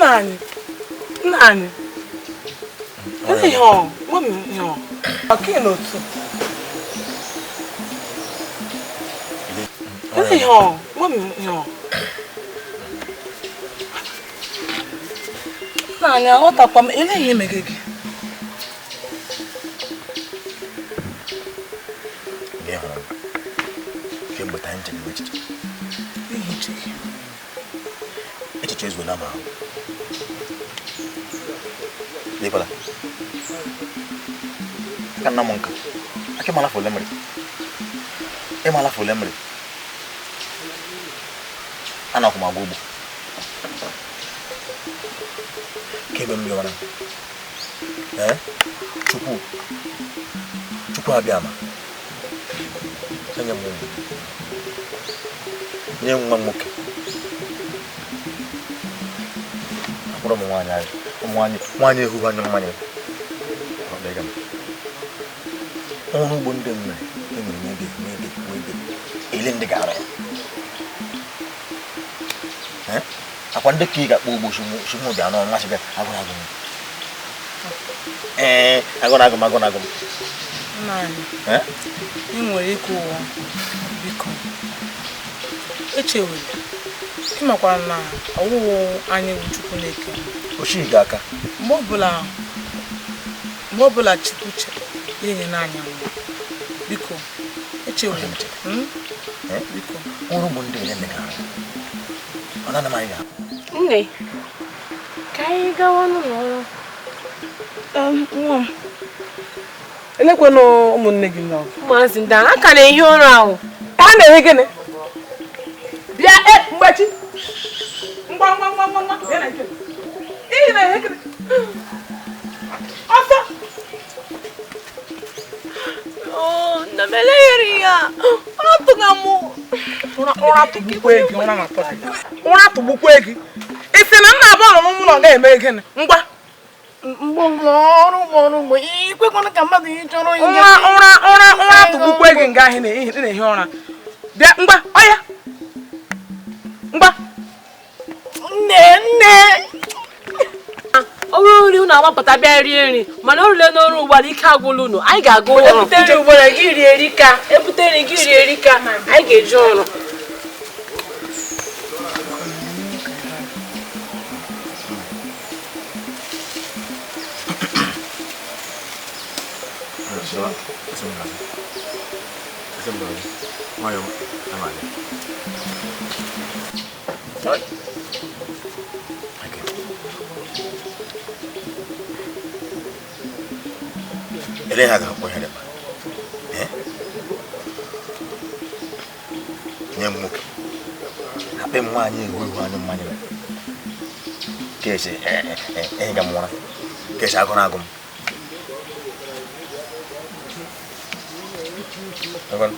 Nna anyị, nna anyị, ele ihe ọ, gwa m ihe ọ. Ọka n'otu. Ele ihe ọ, gwa m ihe ọ. Nna anyị, aghọtakwa m, ele ihe mere gị. Gị hụrụ m kemgbe taa nche gị echiche. Ihe iche gị. Echiche ezuola m ahụ. Lekwala. Aka nna m nka. Aka ịmala afọ ole mere. Ịmala afọ ole mere. Anakwa m agwa ugbo. Kemgbe m bịawara. Ee? Chukwu. Chukwu abịa ma. Enye m ụmụ. Nye m nwa nwoke. Akpọrọ m nwaanyị ahụ. Ụmụ nwaanyị nwaanyị ehughị anya mmanya. Ọ dịga m. Ọrụ ugbo ndị m mere enwere m ebe ebe ebe ele ndị ga-arụ ya. Ee? Akwa ndị ka ị ga-akpọ ugbo shimụ bịa n'ọrụ masị gị agụrụ agụ m. Ee, agụrụ agụ m agụrụ agụ m. Nna anyị, Ee? ị nwere ike ụwa, biko. Echewela. Ị makwara na ọwụwụ anyị bụ Chukwu na-eke. O shighi gị aka. Mgbe ọbụla Chukwu chere ya enye n'anya nwa. Biko, echewela. Hmm? Ee? Biko. Ọrụ ugbo ndị ele ndị ga-arụ ya. Ọ na-ana m anyị ga-arụ. Nne, ka anyị gawa n'ụlọ ọrụ. Nwa m, elekwana ụmụnne gị nọ. Ụmụazị ndị ahụ, a ka na-ehi ụra ahụ. Ha na-ehi gịnị? Bịa, Mgbechi. Ngwa ngwa ngwa ngwa ngwa, bịa na nke m. Ihe na-ehi gịnị? Ọsọ! Oh, nna m eleghere ya. Ụra tụga m. Ụra tụgbukwa gị, ụra na-atọ gị. Ụra tụgbukwa gị. Ị sị na nna abụọ nọ n'ụlọ ga-eme gịnị? Ngwa. Mgbe ọrụ ugbo ọrụ ugbo ikwekwana ka mmadụ ihe chọrọ ihe. Ụra ụra ụra ụra tụgbukwa gị nga ahụ na-ehi ụra. Bịa ngwa, ọya. Ngwa. Nne nne. Ọ bụrụ nri unu agbapụta bịa rie nri, mana o rule n'ọrụ ugbo a ike agwụla unu, anyị ga-aga ụlọ. Ebute nri ugbo na gị rie erika, ebute nri gị rie erika, anyị ga-eje ọrụ. Ele ha ga-akpọ ihe dị mkpa. Ee? Nye m nwoke. Akpị m nwaanyị ehu ehu anyụ mmanya. Kesi ịga m ụra. Kesi agụrụ agụ m. Ngwanụ.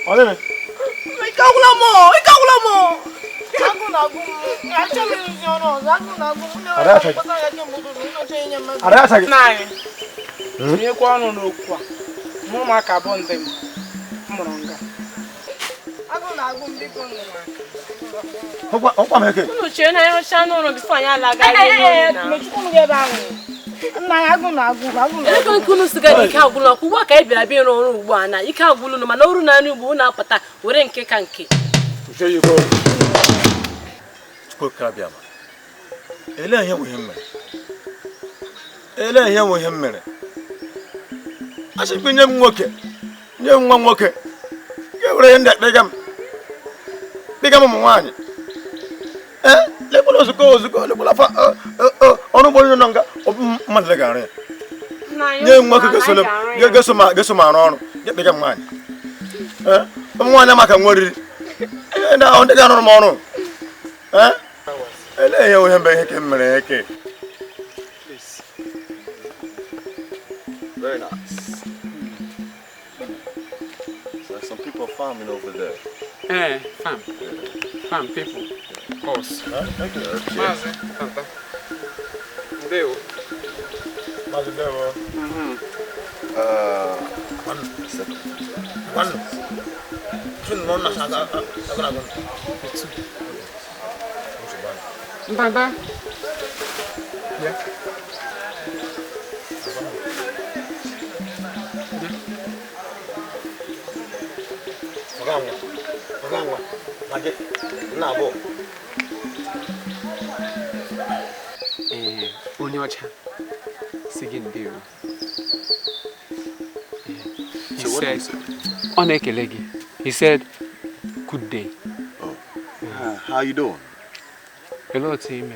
Ike agwụla m, ike agwụla m. Agụ na-agụ m, achọghị m ịrụzi ọrụ ọzọ, agụ na-agụ m. Ndị ọrụ mkpọta ya kemgbe ụtụtụ, ndị ọchọ inye mmadụ. Nna anyị, tinyekwa ọnụ n'okwu a. Mụ ụmụaka abụọ ndị m mụrụ nga. Agụ na-agụ m, biko nụ. Ọkwa m eke. Unu chee na anyị rụchaa n'ụlọ bifo anyị alaga rie nri na. Mechukwu gị ebe ahụ. Nna ya agụ na-agụ m, agụ na-agụ m. Elekwa nke unu siga na ike agwụla ọkụ ugbu a ka anyị bịara bịa ịrụ ọrụ ugbu a na ike agwụla unu, mana ọrụ na-anụ ugbo unu apụta were nke ka nke. Chukwu abịa ma. Elee ihe bụ ihe m mere? Elee ihe bụ ihe m mere? A sị gị nye m nwoke, nye m nwa nwoke. Ga were ihe ndị a kpega m. Kpega m ụmụ nwaanyị. Ee, lekwala ozugbo ozugbo lekwala afa ọrụ ugbo nọ nga mmadụ le ga-arụ ya. Nye m nwoke ga-eso m arụ ọrụ, ga kpega m nwaanyị. Ee, ụmụ nwaanyị amaka nwe oriri. Ndị ahụ ndị ga-arụrụ m ọrụ. Ee, elee ihe ihe mbe ihe ke m mere eke. Very nice. So some people farming over there. Eh, farm. Farm people. Of course. Okay. Maazị Tata. Ndewo. Maazị, ndewo. Second. Nwanne. Tun nọ na aga aga aga. Ntanta. Yeah. Ọga nwa. Ọga nwa. Ma gị nna abụọ. Ee, onye ọcha si gị ndewo. He So what said, did you say? Ọ na-ekele gị. He said, "Good day." Oh. How you doing? Olee otu ime?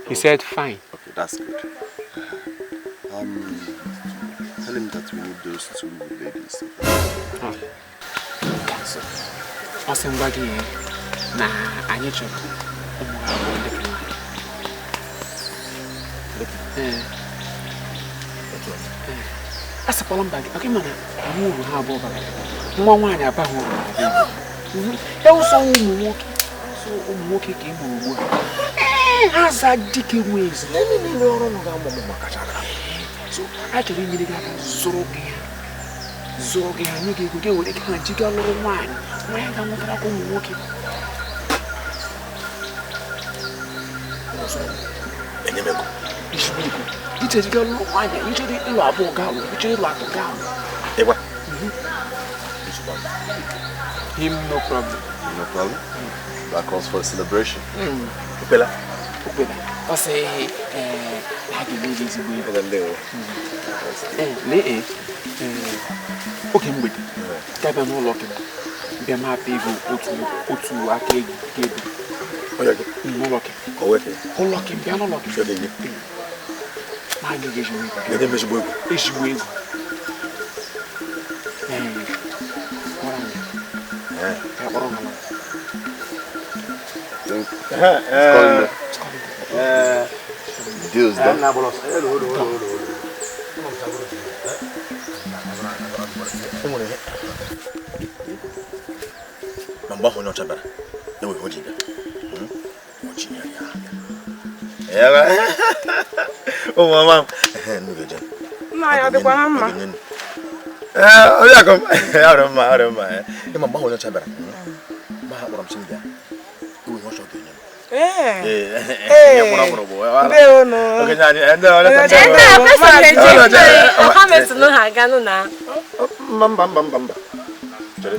He said, "Fine." Okay, that's good. Tell him that we need those two ladies. Oh. Ọ sị ngwa gị na anyị chọrọ ụmụ agbọghọ ndị ka nwaanyị. Ee. Ee. A sịkwala mba gị, ọkị mana ahụ uru ha abụọ bara. Nwa nwaanyị abaghị uru na be gị. Ya ụsọ ụmụ nwoke, ụsọ ụmụ nwoke ka ị mụrụ ugbu a. Ee, ha za dike nwe ezi. Niile ọrụ nọ ga-amụ ọmụmụ maka chara. So, a chọrọ inyere gị aka zụrụ gị ha. Zụrụ gị ha, nye gị ego, gị were gị ha ji gaa lụrụ nwaanyị. Nwaanyị ga-amụtara kwa ụmụ nwoke. Enye m ego. Ezigbo ego. Iche ji gaa lụrụ nwaanyị, ị chọrọ ịlụ abụọ gaa lụrụ, ị chọrọ ịlụ atọ gaa lụrụ. Ịgwa. Him no problem. No problem. That calls for a celebration. Okpela. Okpela. Ọ sị ee, na a ga-enye gị ezigbo ego. Oga ndewo. Ee, lee ee, oge mgbede, ga-abịa n'ụlọ gị bịa m apị ego otu otu aka ego ga-ebu Onye gị. N'ụlọ gị. Ka o wee Ụlọ gị, bịa n'ụlọ gị. Chọrọ gị. Ma nye gị ezigbo ego. Enye m ezigbo ego. Ezigbo ego. Ee, kpọrọ m ya. Ee. Ka kpọrọ m ya. Think it's calling the Ee. deal's done. Nna agbara ọsọ. Elu, olu, olu, olu, olu. E nwere ihe. Ma mgbe ahụ onye ọcha bịara, enweghị o ji bịa. O ji ya ya abịa. Ụmụ ọma m. Ehe, nnu ga-eje. Nna ya ọ dịkwa na mma? Ee, onye akụ m. Ọ dị mma, ọ dị mma. Ịma mgbe ahụ onye ọcha bịara, mgbe ha kpọrọ m sị m bịa, enweghị ọchọ ga-enye m. Ee. Ee, ihe kpọrọ mkpọrọ bụ Ndewo nụ. Okenye anyị, ndị onye ọcha. Ee, nna, kwesịrị eje. Onye ọcha. Ha mesịrị ha aganụ na. Mba, mba, mba, mba, mba. Chere.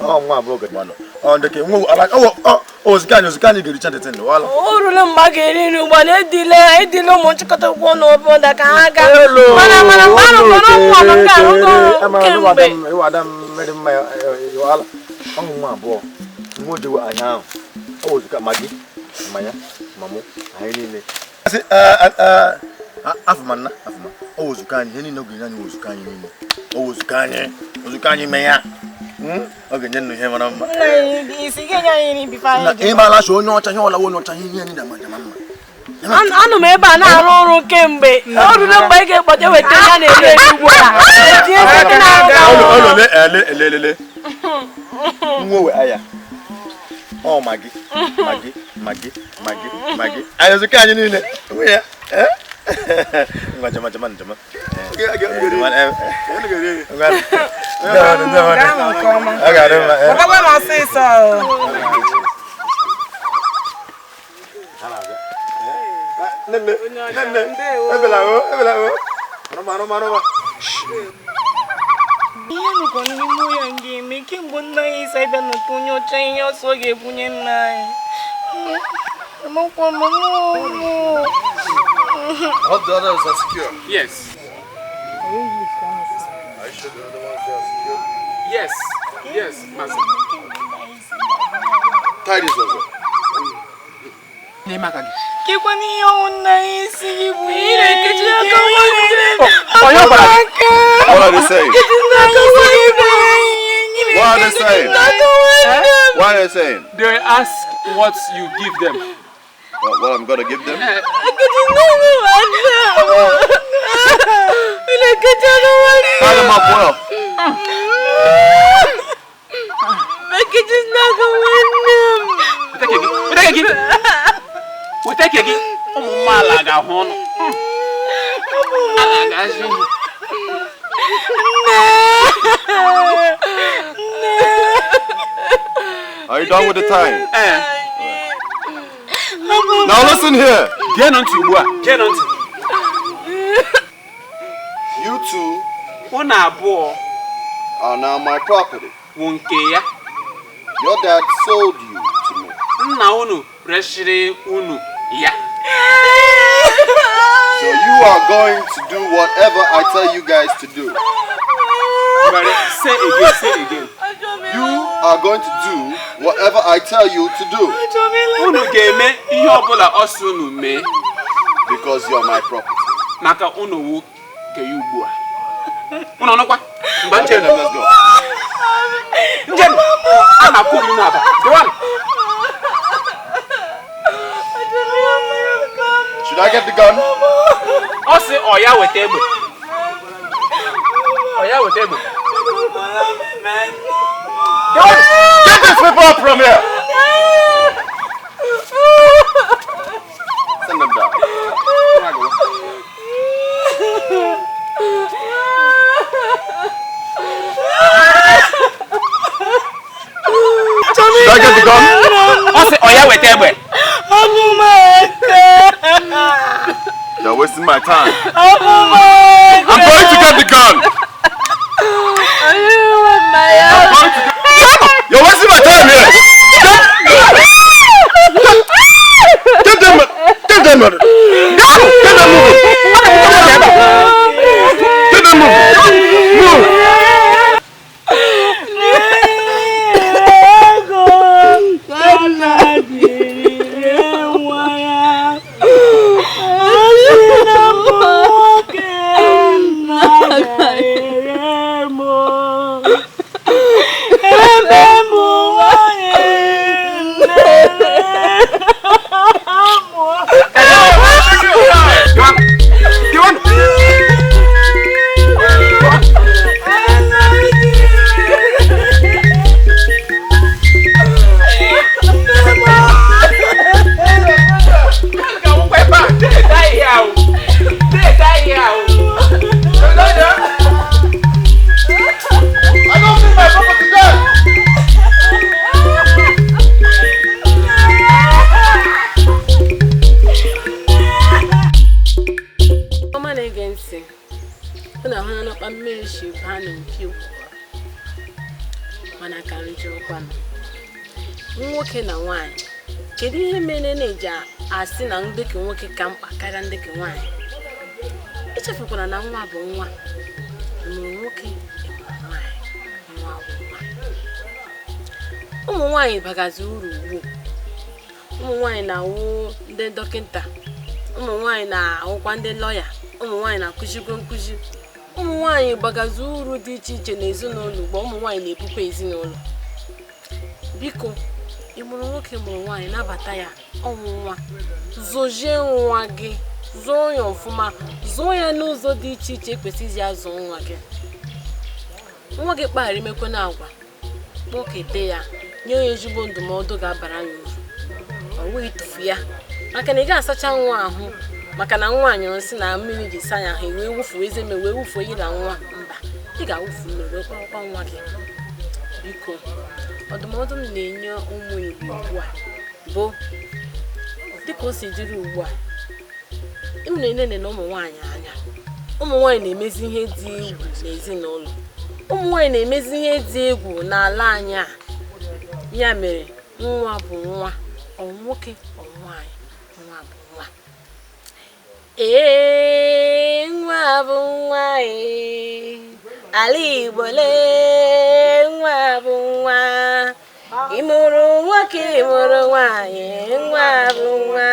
Ọ nwa abụọ ga manụ. Ọ ndị ka nwe ala ọ ọ ozika anyị ga-ericha ndịtị ndụ wala. O ruru mgbe a ga-eri nri ugbu a na edile edile ụmụ nchịkọta ụgwọ n'obodo ka ha gaa. Mana mana mgbe ahụ kpọrọ ụmụ ọnụ nke arụgo ọrụ kemgbe. Ịwa ada m mere mma ya wala. Ọ nwa abụọ. Nwa odewe anya ahụ. Ọ ozika ma gị ma ya ma mụ anyị niile. Asị afụma nna afụma. Ọ ozika anyị ihe niile ọ ga-enye anyị ozika anyị niile. Ọ ozika anyị mee ya. Ọ ga-enye nnu ihe mara mma. Nna anyị isi ga-enye anyị nri bifo anyị eje. Ịmara sị onye ọcha ihe ọla onye ọcha ihe niile ma jama mma. Anọ m ebe a na-arụ ọrụ kemgbe. O ruru mgbe ị ga-ekpote weta ya na-eri eri ugbu a. Etinye ezi na-arụ ọrụ. Olo le ele ele ele. Nwa we aya. Ọ magi magi magi magi magi. Anyị ozika anyị niile. Nwe ya. Ngwa jama jama jama. Ngwa. Gaa nke ọma. Ọ ga-adị mma. Pụtakwa m ọsịsọ. Nne, nne, ebela o, ebela o. Arụma, arụma, arụma. Ihe nụkwa n'ime ya ga-eme kemgbe nna anyị si abịa n'otu onye ọcha ihe ọsọ ga-ebunye nna anyị. Amakwa m mụ. Hope the others are secure. Yes. Are you sure the other ones are secure? Yes. Yes, Maazị. Tie this one. N'ime aka gị. Kekwa n'ihe ọnwụ nna anyị si gị bụ Ị na-ekechi aka nwanne m. Onye ọbara gị? What are they saying? What are they saying? What are they saying? They ask what you give them. What I'm gonna give them? Nkechi nne m nwanne m. Tie them up well. Weta gị, weta gị. Ụmụ mmadụ ga-ahụ ọnụ ala ga-azụ ihe. Are you done with the tying? Ee. Now listen here. Geenụ ntị ugbu a, geenụ ntị. You two Unu abụọ are now my property. wụ nke ya. Your dad sold you to me. Nna unu resịrị unu ya. So you are going to do whatever I tell you guys to do. Say again, say again. You are going to do whatever I tell you to do. Unu ga-eme ihe ọbụla ọ sị unu mee. Because you're my property. Maka unu wụ nke ya ugbu a. Unu ọnụkwa mgbe Okay, njem. then let's go. Njem a na-akwụ unu n'aba dịwanụ. Should I get the gun? Ọ sị ọ ya weta egbe, ọ ya weta egbe. Get these people up from here! Send them down. Should I get the gun? Ọ sị ọ ya weta egbe. They're wasting my time. I'm going to get the gun! I'm going to get... You're wasting my time here! Get them! Get them! Get them moving! Get them moving! Move! Nwa ya asị na mbụ nwoke nna ga-ere m ebe mbụ nwanyị nlele mụọ. Dịwanụ, dịwanụ. Ga-anwụkwa ebe a. Dee ihe ahụ. Dee ihe ahụ. I don't need my property dead! Ọma na-ege ntị, ụ na ahụ n'ọkpa mmiri si baa n'opi ụgbọgọrọ. Mana ka m jụrụkwanụ nwoke na nwaanyị, kedu ihe mere na-eji asị na ndịka nwoke ka mkpa karịa ndịka nwaanyị? Echefukwara na nwa bụ nwa. Ị mụrụ nwoke, ị mụrụ nwaanyị, nwa bụ nwa. Ụmụ nwaanyị bagazi uru ugbu. Ụmụ nwaanyị na-awụ ndị dọkịta, ụmụ nwaanyị na-awụkwa ndị lọya, ụmụ nwaanyị na-akụzikwa nkụzi. Ụmụ nwaanyị gbagazi uru dị iche iche n'ezinụlọ ugbu a. Ụmụ nwaanyị na-ebukwa ezinụlọ. Biko, ị mụrụ nwoke, mụrụ nwaanyị, nabata ya. Ọnwụ nwa, zụzie nwa gị, zụọ ya ọfụma, zụọ ya n'ụzọ dị iche iche ekwesịghị ya. Zụọ nwa gị. Nwa gị kpaghara imekwana agwa, kpọkete ya, nye ya ezigbo ndụmọdụ ga-abara ya uru. Ọ wụghị tụfu ya, maka na ị ga-asacha nwa ahụ, maka na nwa nyụrụ nsị na mmiri ji sa ya ahụ, wee wufuo eze mme, wee wufuo yi na nwa. Mba, ị ga-awụfu mmiri wee kpọrọkwa nwa gị. Biko, ọdụmọdụ m na-enye ụmụ Igbo ugbu a bụ, dịka o si dịrị ugbu a, m na-enene na ụmụ nwaanyị anya. Ụmụ nwaanyị na-emezi ihe dị egwu n'ezinụlọ. Ụmụ nwaanyị na-emezi ihe dị egwu n'ala anyị a. Ya mere, nwa bụ nwa, ọ nwoke, ọ nwaanyị, nwa bụ nwa. Ee, nwa bụ nwa. Ee, ala Igbo lee, nwa bụ nwa. Ị mụrụ nwoke, ị mụrụ nwaanyị, nwa bụ nwa.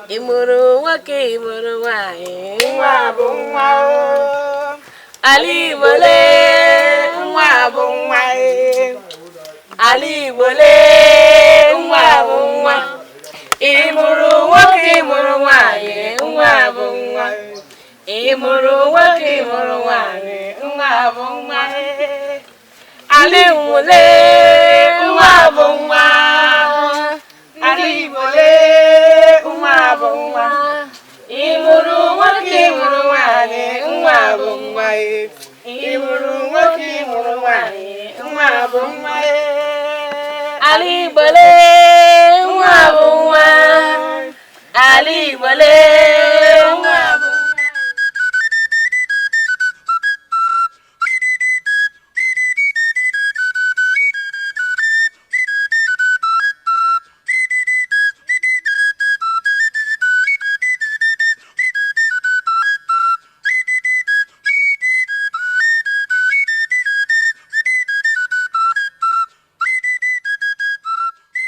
Ị mụrụ nwoke, ị mụrụ nwaanyị, nwa bụ nwa. Ala Igbo lee, nwa bụ nwa. Ala Igbo lee, nwa bụ nwa. Ị mụrụ nwoke, ị mụrụ nwaanyị, nwa bụ nwa. Ị Ị mụrụ nwoke, ị mụrụ nwaanyị, nwa bụ nwa. Ala Igbo lee, nwa bụ nwa. Ala Igbo lee, nwa bụ nwa. Ị mụrụ nwoke, ị mụrụ nwaanyị, nwa bụ nwa. Ị mụrụ nwoke, ị mụrụ nwaanyị, nwa bụ nwa. Ala Igbo lee, nwa bụ nwa. Ala Igbo lee.